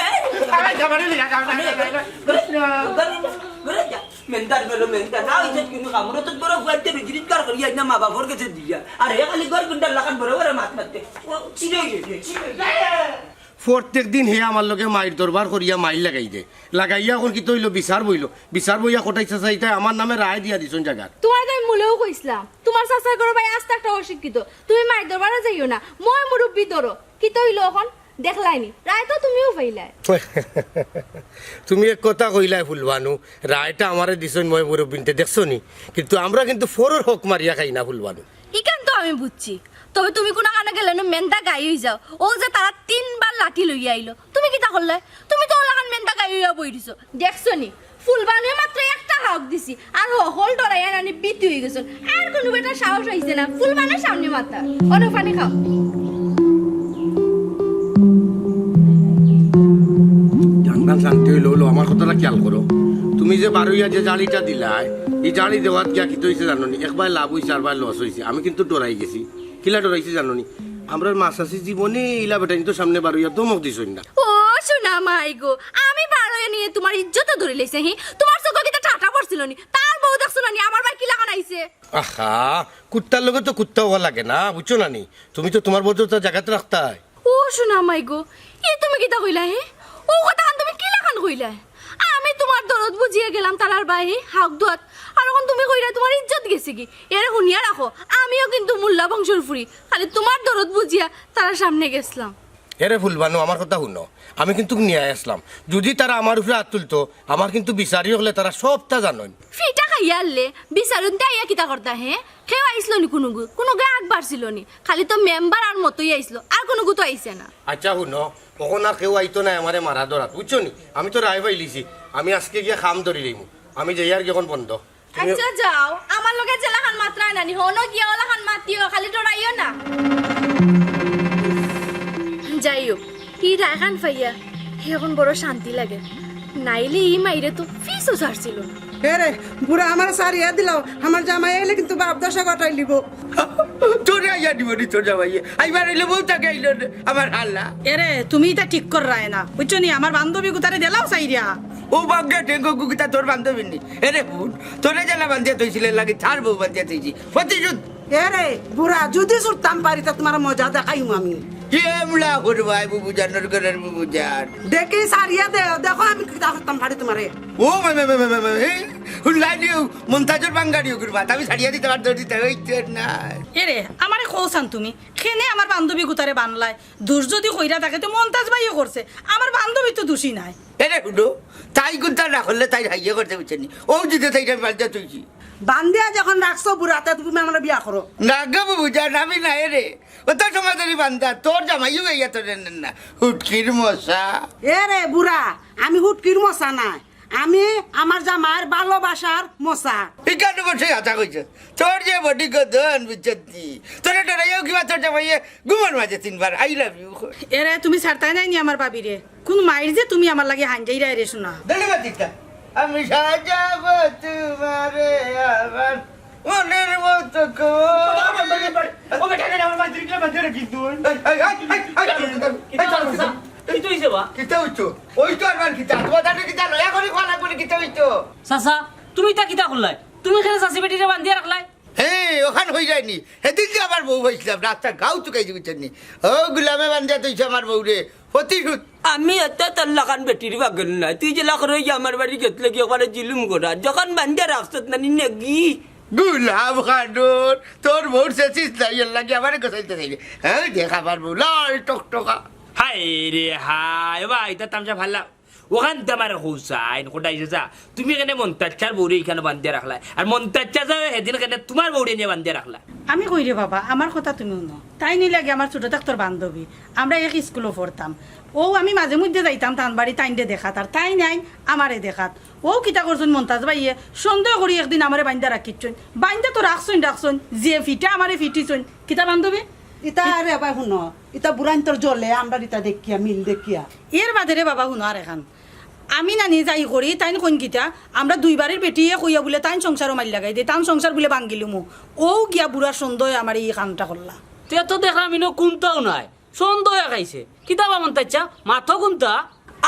আমার যাবারে লিগা, যাবারে লিগা। ঘরে, ঘরে, ঘরে যা। মেন্দার বেলো মেন্দা। না অইছে কিন্তু কামড় তো বড় ফুয়াইতে রুজি রোজগার করিয়া না মা বাপর গেছে দিয়া। আর হে খালি ঘর গুন্ডার লাখান বড় বড় মাত মাততে। ও, চিরই গেছে, চিরই গেছে। প্রত্যেক দিন হে আমার লগে মাইর দরবার করিয়া মাইর লাগাই দে। লাগাইয়া অখন কিতা অইলো, বিচার বইলো। বিচার বইয়া কটাই চাচাইতায় আমার নামে রায় দিয়া দিছইন জাগাত। তুমারে তো আমি মুলেও কইছলাম, তুমার চাচার ঘরর ভাই আস্তা একটা অশিক্ষিত। তুমি মাইর দরবারো যাইও না, ময় মুরব্বি ধরো। কিতা অইলো অখন? দেখলায়নি? রায় তো তুমিও পাইলায়। তুমি এক কথা কইলায় ফুলবানু, রায়টা আমারে দিছইন ময় মুরব্বিন্তে, দেখছো নি? কিন্তু আমরা কিন্তু ফরর হক মারিয়া খাই না ফুলবানু। ইখান তো আমি বুঝছি, তবে তুমি কুনু কানো গেলে নু মেন্দা গাই অই যাও। অউ যে তারা তিনবার লাঠি লইয়া আইলো, তুমি কিতা করলায়? তুমি তো অলাখান মেন্দা গাই অইয়া বই দিছো, দেখছো নি? ফুলবানুয়ে মাত্র একটা হাউক দিছি, আর হকল ডরাইয়া নানি ভীতু অই গেছইন। আর কুনু বেটার সাহস অইছে না ফুলবানুর সামনে মাতার। অনো পানি খাও। জান জান শান্তি অইলো, অইলো, আমার কথাটা খেয়াল করো। তুমি যে বারইয়া যে জাড়িটা দিলায়, ই জাড়ি দেওয়াত গিয়া কিতা অইছে জানো নি? একবার লাভ অইছে, আরবার লস অইছে। আমি কিন্তু ডরাই গেছি। কিলা ডরাইছি জানো নি? আমরার মা চাচি জীবনে ইলা বেটাইন্তর সামনে বারইয়া ধমক দিছইন না। ও সোনা মাই গো, আমি বারইয়া নিয়া তুমার ইজ্জত ধরিলাইছে, হি? তুমার চউখো কিতা ঠাটা পড়ছিল নি? তার বউ দেখছো না নি, আমার বায় কিলাখান আইছে? আহা, কুত্তার লগে তো কুত্তা অওয়া লাগে না, বুঝছো না নি? তুমি তো তুমার বউরে তো জাগাত রাখতায়। ও সোনা মাই গো, ই তুমি কিতা কইলায়, হে? অউ কথাখান তুমি কিলাখান কইলায়? আমি তুমার দরদ বুঝিয়া গেলাম তারার বায়, হে, হাউক দুয়াত। আর অখন তুমি কইরায় তুমার ইজ্জত গেছেগি। এরে হুনিয়া রাখো, আমিও কিন্তু মোল্লা বংশর ফুড়ি, খালি তুমার দরদ বুঝিয়া তারার সামনে গেছলাম। এরে ফুলবানু, আমার কথা হুনো, আমি কিন্তু নিয়ায় আছলাম। যুদি তারা আমার উপরে আত তুলতো, আমার কিন্তু বিচারি অকলে তারা সবটা জানইন। ফিটা খাইয়া আরলে, বিচারুন্তে আইয়া কিতা করতা, হে? কেউ আইছলো নি কুনুগু? কুনুগু আগ বাড়ছিল নি? খালি তো মেম্বার আর মতই আইছলো, আর কুনুগু তো আইছে না। আইচ্ছা হুনো, অখন আর কেউ আইতো নায় আমারে মারা ধরাত, বুঝছো নি? আমি তো রায় পাইলিছি, আমি আইজকে গিয়া কাম ধরিলাইমু। আমি যাইয়ার গি অখন বন্দ। তুমি আইচ্ছা যাও, আমার লগে যেলাখান মাতরায় নানি, হনো গিয়া অলাখান মাতিও, খালি ডরাইও না। যাই হোক, ই রায়খান পাইয়া হে অখন বড় শান্তি লাগে, নাইলে ই মাইরে তো ফিছও ছাড়ছিল না। এরে, বুড়া, আমারে ছাড়িয়া দিলাও, আমার জামাই আইলে কিন্তু বাপ দশা ঘটাইলিবো। তোরে আইয়া দিবো নি তোর জামাইয়ে? আইবার অইলে বউ তাকে আইলো নে, আমার হালা। এরে, তুমি ইতা ঠিক কররায় না, বুঝছো নি? আমার বান্ধবী গুতারে দিলাও ছাড়িয়া। ও বাঙ্গা ঠেঙ্গো গুকিতা তোর বান্ধবী নি? এরে হুন, তোরে যেলা বান্ধিয়া থইছিল এরলাগি তার বউ বান্ধিয়া থইছি। প্রতিশোধ। এরে বুড়া, যুদি ছুটতাম পারি তে তুমারে মজা দেখাইমু আমি। কি এমলা করবায় বুবু জানর ঘরর বুবু জান? দেখি ছাড়িয়া দেও, দেখো আমি কিতা করতাম পারি তুমারে। ও মে, মে, মে, মে, মে, মে, এই, হুল্লাই দিও, মন্তাজর বাঙ্গাড়ি ওগুর বাত, আমি ছাড়িয়া দিতে পারতো, দিতে হইতে না। এরে, আমারে কওছান তুমি, কেনে আমার বান্ধবী গুতারে বানলায়? দুষ যুদি কইরা থাকে, তে মন্তাজ ভাইয়ে করছে, আমার বান্ধবী তো দুষী নায়। এরে হুনো, তাই কুন্তা না করলে তাইর হাইয়ে করতে বুঝছে নি। ও দিতে তাইরে বান্ধিয়া থইছি। বান্ধিয়া যখন রাখছো বুড়া, তে তুমি আমারে বিয়া করো। না গো বুবু জান, আমি নায় রে। অত সমাজেরই বান্দা, তোর জামাইও গাইয়া তোর না। হুটকির মশা। এরে বুড়া, আমি হুটকির মশা নায়। আমি আমার জামাইর ভালোবাসার মশা। ইখানো বসে হাছা কইছস। তোর যে বডি গদন বুঝছস নি? তোরে ডরাইয়াও কিবা তোর জামাইয়ে ঘুমর মাঝে তিনবার "I love you" কয়। এরে, তুমি ছাড়তায় নায় নি আমার ভাবিরে? কোন মাইর যে তুমি আমার লাগি হাইঞ্জাইরায় রে সোনা। ধন্যবাদ দিতা। আমি সাজাবো তোমারে আমার মনের মতো করে। ও বেটা, আমার মাঝে কিলা বান্ধি রাখিস তুই? এই, এই, এই, এই, এই, এই, এই, এই, এই, এই, কিতা অইছে বা? কিতা অইছে? ওই তো আর মান কিতা? তোমার দাঁতে কিতা লয়া করি খোয়া লাগবো না, কিতা অইতো? চাচা, তুমি ইতা কিতা করলায়? তুমি কেনে চাচি বেটিরে বান্ধিয়া রাখলায়? হে, অখান অই যায়নি। হেদিন যে আমার বউ পাইছিলাম, রাস্তা গাউ চুকাই দিবি চেননি। ও গুলামে বান্ধিয়া তৈছে আমার বউরে। প্রতিশোধ। আমি এত তোর লাখান বেটির পাগল নায়। তুই যে লাখ রই আমার বাড়ি গেছলে কি ওখানে জুলুম করা? যখন বান্ধিয়া রাখছত না নি নেগি। গুলাম খানুর, তোর বউর শেষিস নাই, এর লাগি আমারে গোসাইতে চাইবে। হ্যাঁ, দেখ আমার বউ, লাল টকটকা। হায় রে হায়, বা, ইতা তামশা ভালা। অখান তো আমারে কইছইন, কটাই চাচা, তুমি কেনে মন্তাজ চাচার বউরে ইখানো বান্ধিয়া রাখলায়? আর মন্তাজ চাচায় হেদিন কেনে তোমার বউরে নিয়া বান্ধিয়া রাখলা? আমি কই রে বাবা, আমার কথা তুমি হুনো। তাইন অইলা গি আমার ছোট থাকতর বান্ধবী, আমরা এক স্কুলো পড়তাম। অউ আমি মাঝে মধ্যে যাইতাম তান বাড়ি, তাইনরে দেখাত, আর তাইন আইন আমারে দেখাত। অউ কিতা করছইন মন্তাজ ভাইয়ে, সন্দেহ করি একদিন আমারে বাইন্ধা রাখিছইন। বাইন্ধা তো রাখছইন, রাখছইন, যে ফিটা আমারে ফিটিছইন। কিতা বান্ধবী? ইতা আরে বাবা হুনো, ইতা বুড়াইন্তর জ্বলে, আমরার ইতা দেখিয়া, মিল দেখিয়া। এর বাদে রে বাবা হুনো আরেকখান। আমি নানি যাই করি, তাইন কইন কিতা, আমরা দুই বাড়ির বেটিয়ে কইয়া বুলে তাইন সংসারো মাইর লাগাই দে, তান সংসার বুলে ভাঙ্গিলুমু। অউ গিয়া বুড়ার সন্দেহে আমারে ই কামটা করলা। তে তো দেখলাম ইনো কুন্তাও নাই, সন্দেহে খাইছে। কিতা বা মন্তাজ চাচা, মাতো কুন্তা?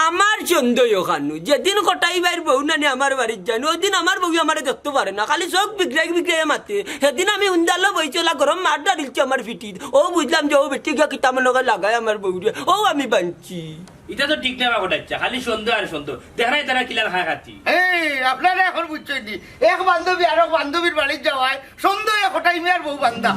আমার সন্দেহ খানু, যেদিন কটাই ভাইর বউ নানি আমার বাড়িত যাইন, ওইদিন আমার বউ আমারে দেখতো পারে না, খালি চোখ বিগড়াই বিগড়াই মাতে। হেদিন আমি উন্দালো বইছি, ওলা গরম মার ডালিলছে আমার ফিটিত। অউ বুঝলাম যে অউ বেটি গিয়া কিতা মনে করে লাগায় আমার বউরে, অউ আমি বানছি। ইতা তো ঠিক না বা কটাই চাচা, খালি সন্দেহ আর সন্দেহ। দেখরায় তারা কিলান খায় খাতি। এই, আপনারা এখন বুঝছইন নি? এক বান্ধবী আরক বান্ধবীর বাড়িত যাওয়ায় সন্দেহে কটাই মিয়ার বউ বান্ধা।